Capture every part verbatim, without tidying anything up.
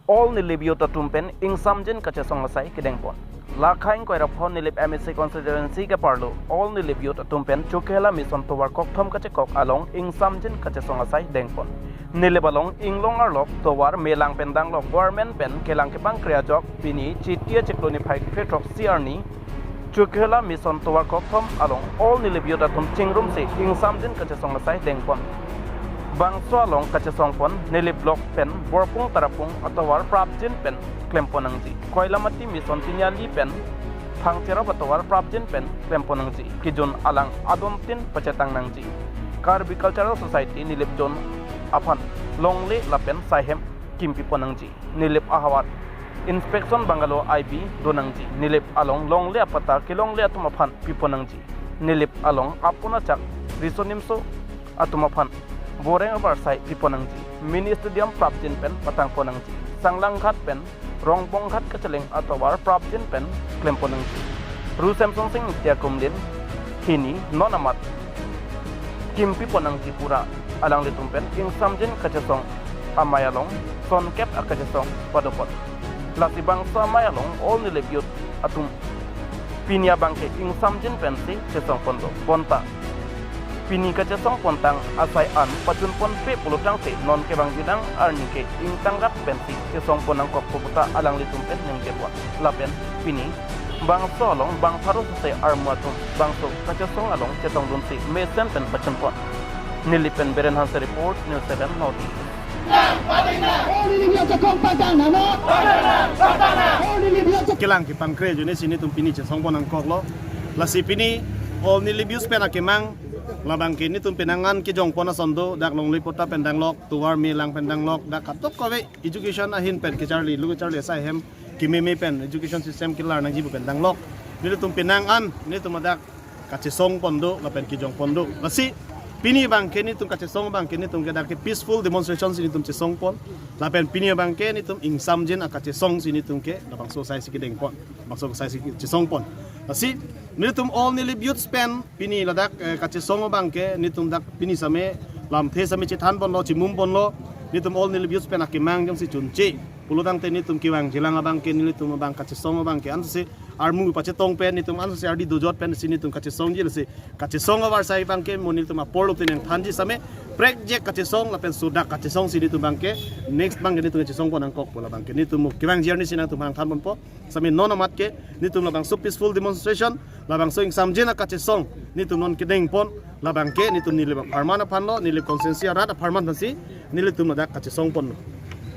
All Nilip Youth atum pen ingsamjin kachesong asai kedengpon. Lakhaing Koirapho Nilip M A C constituency ke-arlo All Nilip Youth atum pen Chokihola Mission tovar kokthom kachekok along ingsamjin kachesong asai dengpon. Nilip along inglong arlok tovar melang pen danglok government pen kelang kepangkre ajok pini Chiti achiklo niphai krethrok-isi arni Chokihola Mission tovar kokthom along All Nilip Youth atum chingrumsi ingsamjin kachesong asai dengpon. Bangso along kachesongpon Nilip Block pen Borpung Tarapung atovar prapjin pen klempon nangji. Koilamati Mission Tiniali pen Phangcherop atovar prapjin pen klempon nangji. Kejun alang adontin pachetang nangji. Karbi Cultural Society Nilip Zone aphan longle lapen saihem kimpipon nangji. Nilip ahavar inspection bungalow I B do nangji. Nilip along longle apatta kelongle atum aphan pipon nangji. Nilip along apon achak riso nimso atum aphan boreng avarsai pipon nangji. Mini stadium prapjin pen patangpon nangji. Sanglanghat pen Rongbonghat kacheleng atovar prapjin pen klempon nangji. Ru Semsonsing Ingti akumlin hini non amat kimpipon nangji pura alanglitum pen ingsamjin kachesong amei along sonkep akachesong padopon. Lasi bangso amei along All Nilip Youth atum pini abangke ingsamjin pensi chesongpon do. Bonta pini kachesongpontang asai an pachunponpe pulotangte non kevang jinang arni ke ingtangrap pensi chesongpon nangkokpo puta alanglitum pen ningjepo. Lapen pini bangso along bang pharo sose armu atum bangso kachesong along chetongdunsi mesen pen pachunpon. Nilip pen Beren Hanse report, News seven North East. All Nilip Youth chekong patang nang no. All Nilip Youth chekong. Kelang kepangkre ajoinesi nelitum pini chesongpon nangkoklo. Lasi pini All Nilip Youth pen akemang labangke nelitum penang an kejongpon ason do, dak longle patta pen danglok, tovar melang pen danglok, dak kadokave education ahin pen kecharli, lo kecharli asai hem kememe pen education system kelar nangji pu pen danglok. Nelitum penang an nelitum adak kachesongpon do lapen kejongpon do. Lasi pini abangke nelitum kachesong abangke nelitum ke dak ke peaceful demonstration si nelitum chesongpon. Lapen pini abangke nelitum ingsamjin akachesong si nelitum ke labangso asaisi kedengpon, bangso asaisi chesongpon. Lasi nelitum All Nilip Youths pen pini ladak, eh, kachesong abangke nelitum dak pini same lamthe same chethanponlo, chimumponlo. Nelitum All Nilip Youths pen akemang jongsi chunche pulotangte nelitum kevang jilang abangke nelitum abang kachesong abangke ansi armu pachetong pen nelitum ansi ardi dojot pensi nelitum kachesongji. Lasi kachesong avarsai abangke mo nelitum apor lote nangthanji same prekjek kachesong lapen sodak kachesong si nelitum abangke next abangke nelitum chesongpon nangkokpo labangke nelitum mo kevangji arnisi nangtum nangthanponpo. Same non amat ke nelitum labangso peaceful demonstration, labangso ingsamjin akachesong nelitum non kedengpon, labangke nelitum Nilip apharman aphanlo, Nilip constituency arat apharman aphansi nelitum ladak kachesongponlo.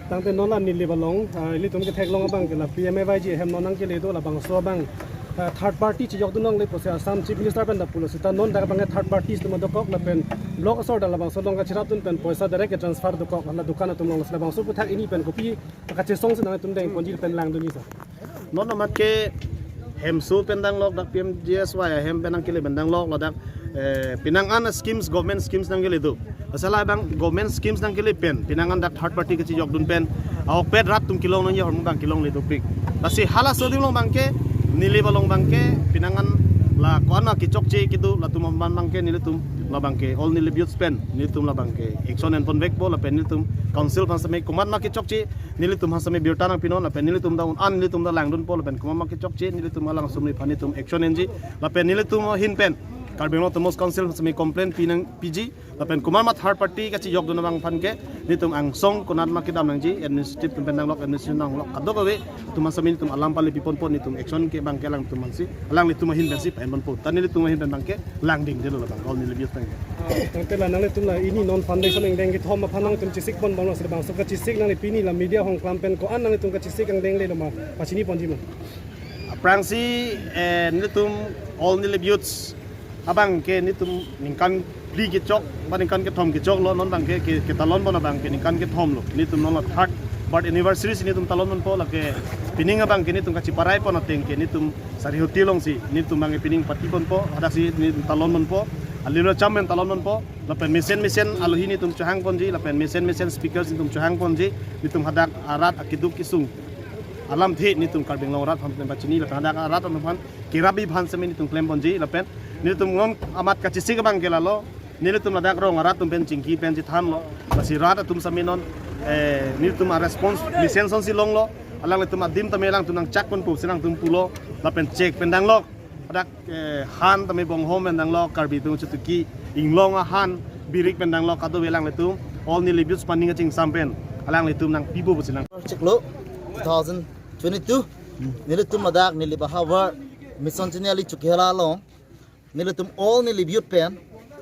Tangte non la Nilip along, ah, ilitum ketheklong abangke la P M A Y G ahem non nangkele do, labangso abang, ah, third party chejokdun longle pusi Assam Chief Minister pen ta pulo seta non dak abangke third party atum dokok lapen block asor ta labangso along kacherapdun pen poisa direct ke transfer dokok la dukan atum along, labangso aputhak pini pen kopi kachesong si nangtum dengponji pen langdunji sir? Non amat ke hemso pen danglok, dak P M G S Y ahem pen nangkele pen danglok, ladak, eh, penang an schemes, government schemes nangkele do. Asal abang government schemes nangkele pen penang an dak third party kachejokdun pen ahokpet rat atum kelong nangji ahormu abang kelongle dopik. Lasi halaso adim along abangke Nilip along abangke penang an la ko-an ma kechokche kedo latum apharman abangke nelitum labangke All Nilip Youths pen nelitum labangke action enponvekpo lapen nelitum council aphan same komat ma kechokche nelitum aphan same birta nangpinon lapen nelitum ta un an nelitum ta langdunpo lapen komat ma kechokche nelitum alang sumri aphan nelitum action enji lapen nelitum ahin pen Karbi Anglong Autonomous Council aphan same complaint pi nangpiji lapen komat ma third party kachejokdun abang aphan ke nelitum angsong konat ma kedam nangji administrative atum pen danglok administration danglok kadokave atum aphan same nelitum alam pale piponpo nelitum action ke abangke alangtum aphansi alanglitum ahin pensi pa-enponpo. Ta nelitum ahin pen abangke langdingdelo labang All Nilip Youths abangke. Ah, tangte la nanglitum la pini non foundation angdeng kethom aphan nangtum chesikpon bang lo, labangso kachesik nangli pini la media hongklam pen ko-an nangtum kachesik angdeng le loma pachiniponji ma? Aphrangsi, eh, nelitum All Nilip Youths abangke nelitum ningkan phli kechok ba ningkan kethom kechoklo, non abangke ke, ketalonpon abangke ningkan kethomlo. Nelitum non la third birth anniversary si nelitum talonponpo, lake pining abangke nelitum kachiparaipon ateng ke nelitum Sarihuti alongsi nelitum abangke pining patiponpo, hadaksi nelitum talonponpo, alir acham pen talonponpo, lapen mesen mesen alohi nelitum chohangponji, lapen mesen mesen speakers nelitum chohangponji, nelitum hadak arat akeduk kesung alamthe nelitum Karbi Anglong arat aphan pachini, lapen hadak arat aphan kerapji aphan same nelitum klemponji, lapen nelitum non amat kachesik abangke lalo, Nelitum ladak rong arat atum pen chingki pen chethanlo. Lasi rat atum sitame non, eh, nelitum a-response mesen asonsi longlo. Alanglitum adim tame alangtum nangchak ponpo pusi alangtum pulo. Lapen chek pen danglo. Ladak, eh, han tame Bonghom pen danglo, Karbi atum Chotiki Inglong ahan, birik pen danglo, kadokave alanglitum all Nilip Youth aphan ning kachingsam pen alanglitum nangpipo pusi nang. Chiklo two thousand twenty-two, nelitum ladak Nilip ahavar Mission Chiniali Chokihola along nelitum all Nilip Youth pen,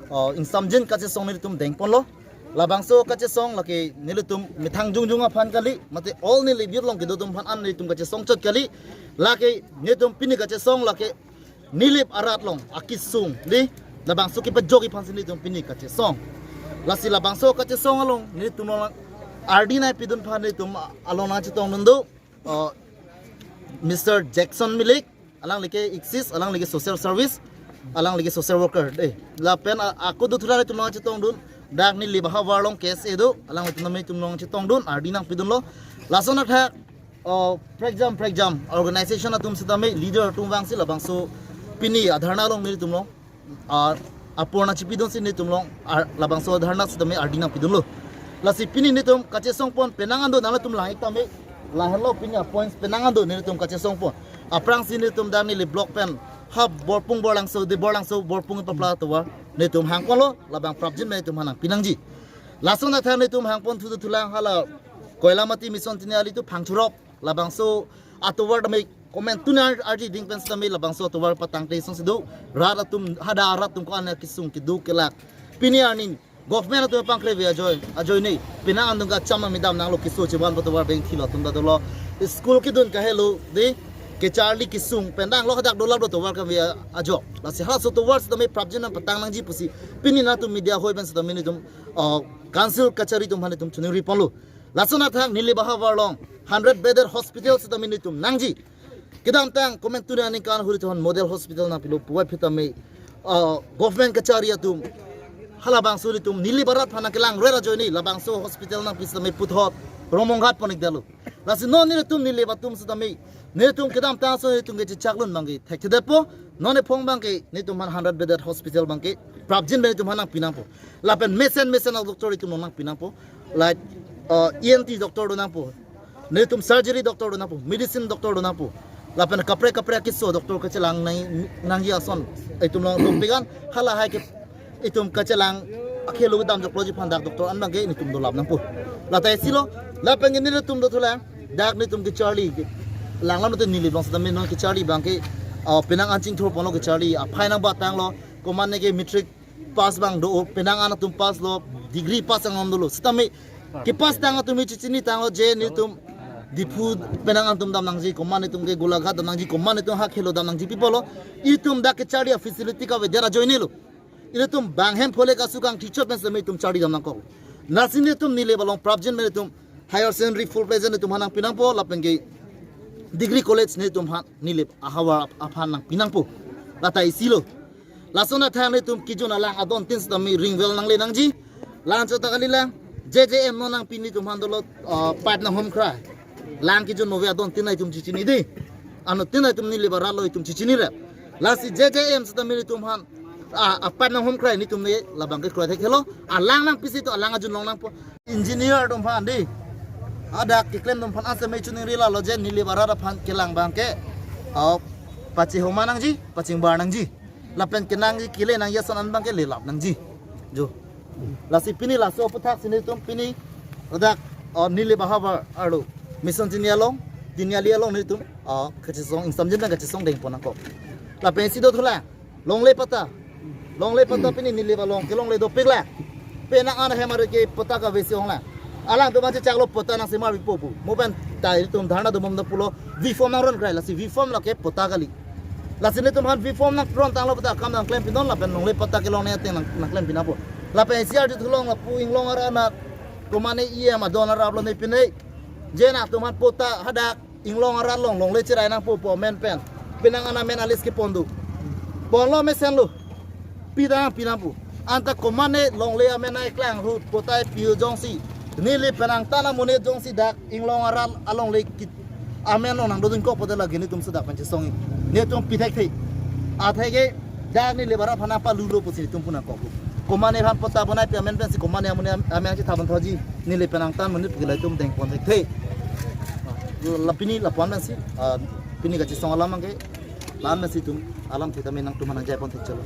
uh, ingsamjin kachesong nelitum dengponlo. Labangso kachesong lake nelitum methang jongjong aphan kali, mate all Nilip Youth along kedo atum aphan an nelitum kachesong chot kali. Lake nelitum pini kachesong lake Nilip arat along akesung, dei, labangso kepajok aphansi nelitum pini kachesong. Lasi labangso kachesong along nelitum along ardi nangpidun aphan nelitum along nangchetongdun do, uh, Mister Jackson Milik, alangli ke ICSIS, alangli ke social service, alangli ke social worker, dei. Lapen a-, ako do thura nelitum nangchetongdun, dak Nilip ahavar along KSA do, alanglitum nangchetongdun, ardi nangpidunlo. Lason athak, uh, prekjam prekjam organization atum sitame, leader atum vangsi labangso pini adharna along nelitum along, ah, apor nangchipidunsi nelitum along, ah, labangso adharna sitame ardi nangpidunlo. Lasi pini nelitum kachesong pon penang an do, nanglitum lang-ik tame lahenlo pini a-points penang an do nelitum kachesong pon. Aphrangsi nelitum dak Nilip block pen ha Borpung Borlangso, dei, Borlangso Borpung Papla tovar nelitum hangponlo, labang prapjin nelitum aphan nangpi nangji. Lason athak nelitum hangponthu do thulang, hala Koilamati Mission Chiniali to Phangchorok, labangso atovar tame komantu arjiding pen sitame labangso atovar patangte asonsi do, rat atum, hadak arat atum ko-an akesung kedo kelak. Pini arni government atum pangkre ave ajoine, ajoine penang an atum kacham amidam nanglo, keso chevan pu tovar bengthilo atum ta dolo. School kedun kahelo, dei, kecharli kesung pen danglo, hadak dolaplo tovar kave ajok. Lasi halaso tovar sitame prapjin nangpatang nangji pusi pini nelitum media ahoi pen sitame nelitum, uh, council kachari atum aphan nelitum choningri ponlo. Lason athak Nilip ahavar along hundred bedded hospital sitame nelitum nangji. Kedamtang komantu aningkan ahut ilitum aphan model hospital nangpilo puvoiphit tame, uh, government kachari atum halabangso nelitum Nilip arat aphan nangkelangret ajoine labangso hospital nangpi sitame puthot Rongmonghat pon-ikdetlo. Lasi non nelitum Nilip atum sitame, nelitum kedamtang ason nelitum ke chechaklun abangke thekthedetpo, non ephong abangke nelitum aphan hundred bedded hospital abangke prapjin pen nelitum aphan nangpi nangpo. Lapen mesen mesen a-doctor itum along nangpi nangpo. Like, uh, E N T doctor do nangpo, nelitum surgery doctor do nangpo, medicine doctor do nangpo. Lapen kaprek kaprek keso doctor kachelang nang, nangji ason itum along dopik an, halahai ke itum kachelang akhelo damjokloji aphan dak doctor an abangke nelitum dolap nangpo. Lata isi lo, lapen nelitum do thulang, dak nelitum kecharli, langlam nelitum Nilip along sitame non kecharli abangke, uh, penang an chingthur ponlo, kecharli aphai nangbatanglo, komatne ke matric pass abang do, penang an atum pass lo, degree pass angam dolo. Sitame kepass tang atum chechinitanglo je nelitum Diphu penang an atum dam nangji, komat nelitum ke Golaghat dam nangji, komat nelitum ha khelo dam nangji pi pulo. Itum dak kecharli a-facility kavedet ajoinelo. Ilitum bang hem phole kasu kangthi chot pen sitame itum charli dam nangkok. Lasi nelitum Nilip along prapjin pen nelitum higher secondary full fledged nelitum aphan nangpi nangpo, lapen ke degree college nelitum aphan Nilip ahavar ap-, aphan nangpi nangpo. Lata isi lo. Lason athak nelitum kejun alang adontin sitame ringvell nangle nangji. Lang chot ta kali lang. J J M non nangpi nelitum aphan dolo, uh, pipe nanghumkrai. Lang kejun nove adontin itum chechini dei. Anuttin itum Nilip arat lo itum chechini rep. Lasi J J M sitame nelitum aphan, ah, a-pipe nanghumkrai nelitum ne labang ke kroithekhelo. Alang nangpisi to alang ajun long nangpo. Engineer atum aphan dei, hadak keklem atum aphan an sitame choningri lalo je Nilip arat aphan kelang abangke, uh, pachehoma nangji, pachingbar nangji. Lapen kenangji kele nangji ason an abangke lelap nangji. Jo. Lasi pini laso aphuthak si nelitum pini ladak, uh, Nilip ahavar arlo Mission Chiniali along, Chiniali along nelitum, uh, kachesong, ingsamjin pen kachesong dengpon nangkok. Lapen isi do thulang, longle patta. Longle patta pini Nilip along kelongle dopik lang. Penang an ahem arlo ke patta kavesi ong lang. Alangtum an chechaklo patta nangsemar pipo pu. Mo pen ta itum dharna dobom do pulo, V form nangron krai, lasi V form lake patta kali. Lasi nelitum aphan V form nangron tanglo patta akam nangklempinon lapen longle patta kelongle ateng nang, nangklempinangpo. Lapen isi arju thulong lapu Inglong arat anat, komatne E M adon arap lo ne pine. Je nangtum aphan patta hadak Inglong arat along longle cherai nangpo pu amen pen penang an amen a-list kepon do. Ponlo mesenlo. Pi ta nangpi nangpo. Anta komatne longle amen nangkeklang ahut patta pi jongsi Nilip penang tan amonit jongsi dak Inglong arat alongle kit amen along nangdodun kok pote lake nelitum suda pen chesong-ik. Nelitum pi thekthe. Atheke dak Nilip arat aphan nangpalulo pusi nelitum pu nangkok. Komatne aphan patta bonai pi amen pensi komatne amonit am-, amen chethan pon thaji. Neli pen angtan monit pu ke ilitum dengpon thekthe. La pini lapu-an pensi, ah, pini kachesong alam abangke, la-an pensi itum alamthe tame nangtum aphan nangjai pon thekchelo.